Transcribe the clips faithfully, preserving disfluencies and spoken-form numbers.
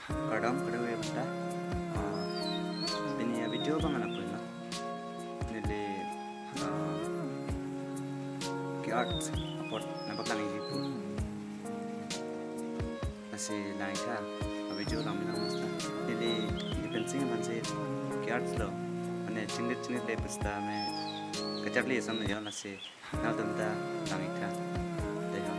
Kardom, kardom ya beta. Ah, pini avideo abang anak pun lo. Neli, ah, ke-art apot nangpaklang-ikji pu. Lasi lang-iktha, avideo lang-ik nang masa. Neli, neli fencing man si ke-art lo. Mane chingdet chingdet le pusta me kacharli ason lo yo, lasi nangtum ta lang-iktha. Dei ho.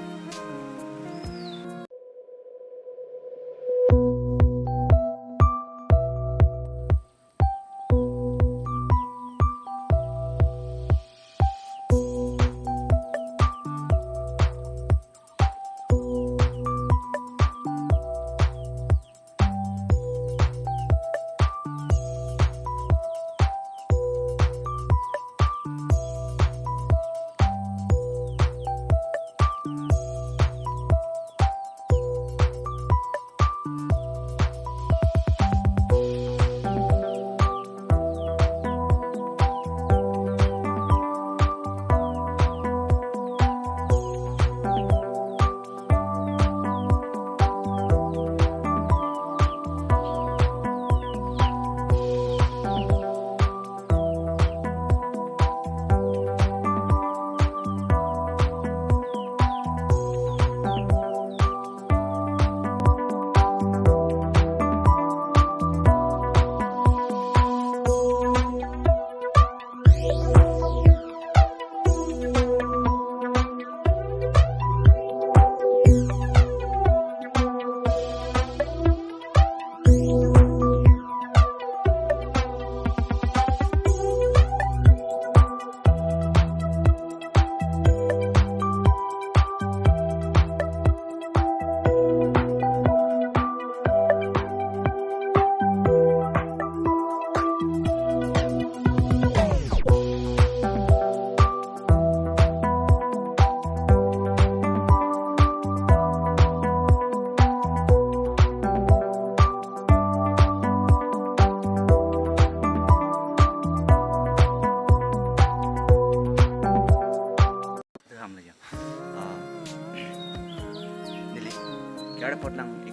Deham lagi. Ah, neli ke-art apot lang-ik